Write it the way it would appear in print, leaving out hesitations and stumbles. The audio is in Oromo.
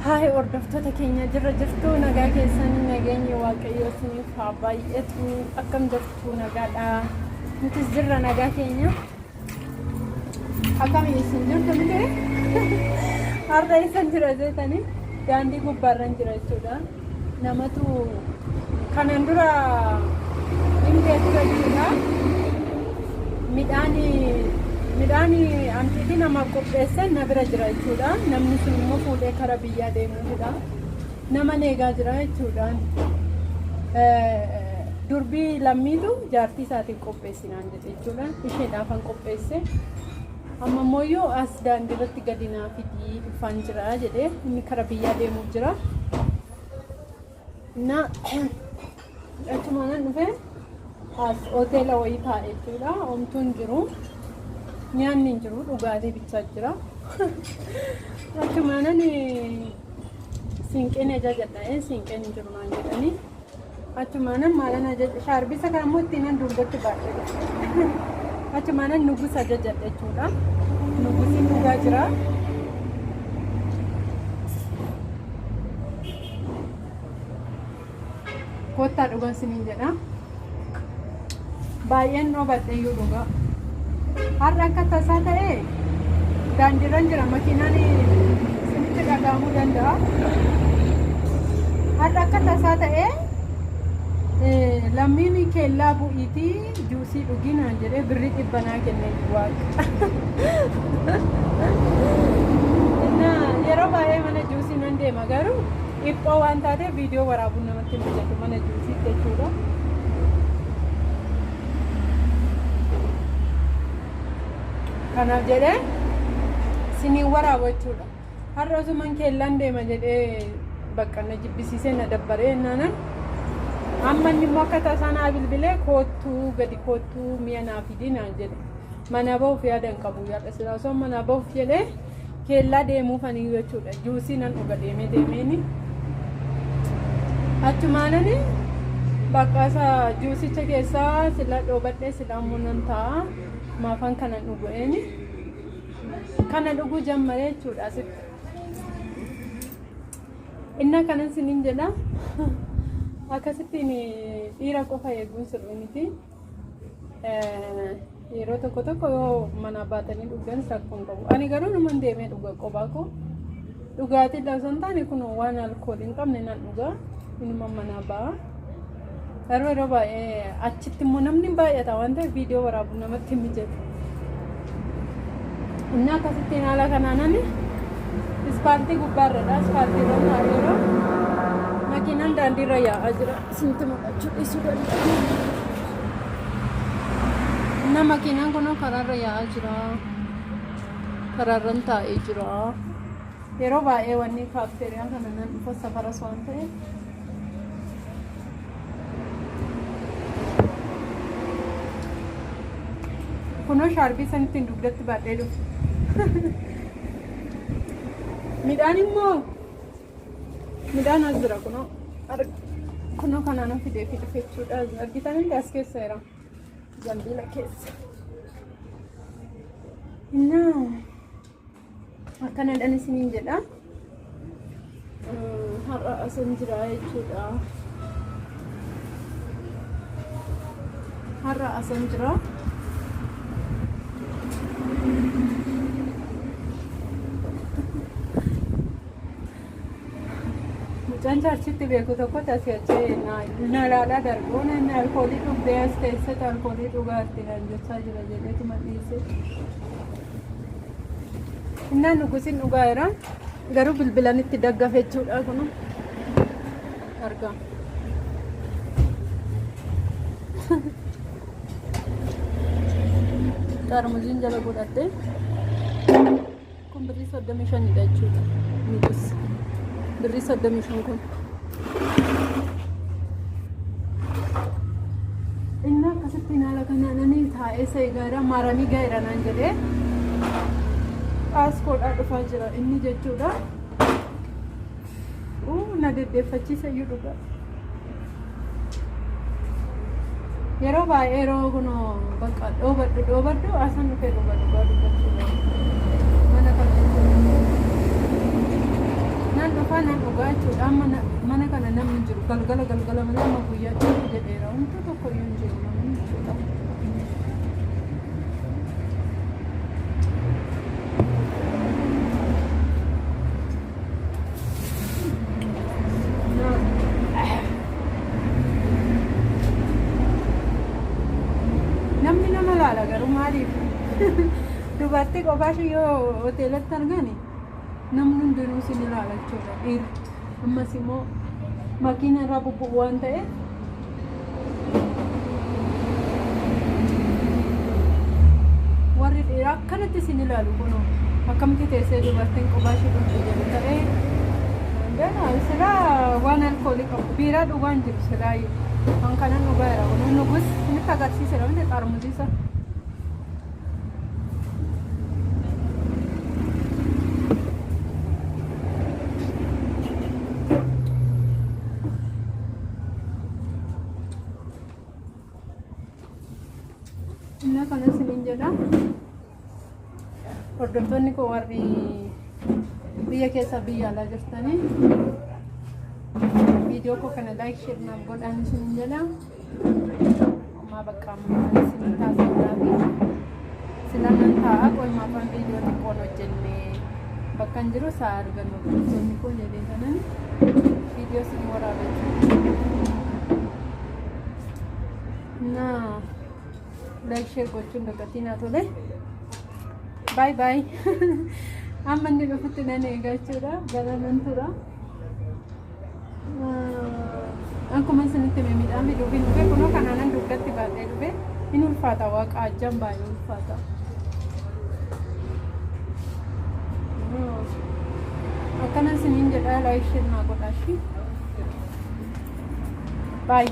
Haay hordoftoota keenya jirra jirtu nagaa keessanii nageenyi waaqayyoo isiniif haa baay'atu akkam jirtu nagaadha nutis jirra nagaa keenya akkam isin jirtu miti har'a isan jira jeetanii daandii gubbaarran jira jechuudha namatu kanan dura hin beeku jechuudha. Midhaan midhaan antiitii namaaf qopheessan na bira jira jechuudha. Namni sun immoo fuudhee kara biyyaa deemuufidha. Nama eegaa jira jechuudha. Durbii lammiitu jaartii isaatiif qopheessinaan jedhe jechuudha. Isheedhaafan qopheesse. Amma immoo as daandii irratti gadi naa fidii dhufaan jira jedhee inni kara biyyaa deemuuf jira. Na achumaan dhufe as hoteela wayii taa'e jechuudha. Homtuun jiru. Nyaanni hin jiru. Dhugaatii bichaa jira. Achumaanan siinqeen ajajadha. Siinqeen hin jiru naan jedhanii. Achumaanan maalan ajaja shaarbisa kan immoo ittiin dugdatti baadhee dhufe. Achumaanan nugus ajajadha jechuudha. Nugusiin dhugaa jira. Kottaa dhugan siniin jedha. Baay'een dhoobadhe iyyuu dhugaa. Har'a akka tasaa ta'e daandiirran jira makiinaan isinitti dhaga'amuu danda'a. Har'a akka tasaa ta'e lammiin keellaa bu'iitii juusii dhugii naan jedhee birrii dhibba naa kenne waaqa. Yeroo baay'ee mana juusii nan deema garuu dhiphoo waan taateef viidiyoo waraabuun namatti hin mijatu mana juusiitti jechuudha. Kanaaf jedhee siniin waraabu jechuudha. Har'a osuman keellaan deema jedhee bakka na jibbisiisee na dabbaree jennaanan amma inni immoo akka tasaa naa bilbilee koottuu gadi koottuu mi'a naa fidii naan jedhe. Manaa bahuuf yaada hin qabu yaada silaa osoo manaa bahuuf jedhee keellaa deemuuf ani jechuudha. Juusii nan dhuga deemee deemeeni. Achumaanani bakka isa juusicha keessaa sila dhoobadhee sila ammoo nan taa'a. Maafan kanan dhugu'eeni. Kana dhuguu jammaree jechuudha asitti. Innaa kanan sinin jedha. Akkasittiin dhiira qofa eeguun sirrii miti. Yeroo tokko tokko yoo manaa baatanii dhugan rakkoo hin qabu. Ani garuu numan deemee dhuga qophaa koo. Dhugaatii illee osoo hin taane kun waan alkoolii hin qabne nan dhuga. Inuma manaa ba'a. Garuu yeroo baay'ee achitti immoo namni hin baay'ata waan ta'eef viidiyoo waraabuun namatti hin mijatu. Inni akkasittiin haala kanaan ani ispaaltii gubbaarradha. Ispaaltii irra taa'eera. Makiinaan daandiirra yaa'aa jira. Isinitti mul'achuu dhiisuu danda'a. Inna makiinaan kunoo karaarra yaa'aa jira. Karaarran taa'ee jira. Yeroo baay'ee wanni kaafteeriyaa kana nan dhufa safaras waan ta'eef. Kunoo shaarbii san ittiin dugdatti baadhee dhufe. Midhaan immoo midhaan as jira kunoo. Kunoo kanaan fidee fi dhufe jechuudha. Argitan hundi as keessa jira. Zambiila keessa. Innaa akkanadhaan isiniin jedha. Har'a asan jira jechuudha. Har'a asan jira. Mucaan chaarchitti beeku tokkotti asii achi na ilaalaa darbu. Inni alkoolii dhugdee as keessatti alkoolii dhugaatti naan jechaa jira jedheetuma dhiise. Innaan nugusin dhugaa jira. Garuu bilbilan itti daggafe jechuudha kun. Argaa. Xaarmuziin jala godhadhe. Kun birrii 35dha jechuudha. Nugus. Birrii 35 kun. Inni akkasitti haala kanaan ani taa'ee isa eegaara maaramii gaheera naan jedhee paaskoodhaa dhufaa jira inni jechuudha. Na deddeeffachiisa iyyuu dhugaa. Yeroo baay'ee yeroo kun bakka dhoobadhu dhoobadhu asan dhufee dhuga dhugaa dubbachuudha. Mana kana jechuudha. Nan Dhufaa nan dhugaa jechuudha. Amma mana kana namni jiru galgala galgala malee amma guyyaa jiru jedheera. Wanti tokko iyyuu hin jiru namni jechuudha. Namni nama laala garuu maaliif dubartii qofaa ishee yoo hoteelatti argani namni hundinuu isin ilaala jechuudha dhiirri. Ammas immoo makiina irraa bubbu'u waan ta'eef warri dhiiraa akkanatti isin ilaalu kunoo akkamitti teessee dubartiin qofaa ishee dhugdu jedhu ta'ee gana silaa waan alkoolii qabu biiraa dhugaa hin jiru silaa kan kanan dhugaa jira kunoo nugus isinitti agarsiiseera miti xaarmuziisa. Innaa kana isiniin jedha. Hordoftoonni koo warri biyya keessa biyya alaa jirtanii viidiyoo koo kana like share naaf godhaan isiniin jedha. Ammaa bakka ammaa isin taasisuudhaafi silaa nan taa'a qoyma afaan viidiyoo xiqqoon hojjenne bakka hin jiru isaa argannu hordoftoonni koo jedhee kanan viidiyoo isin waraabee. Na like share gochuun dagatinaa tole. Bye bye. Amma inni dhufutti nan eega jechuudha. Gara nan tura. Akkuma isinitti hime midhaan fiduuf hin dhufe kunoo kanaanan dugdatti baadhee dhufe hin ulfaata waaqa ajjaan baay'ee ulfaata. Akkana isiniin jedhaa like share naa godhaa. Bye.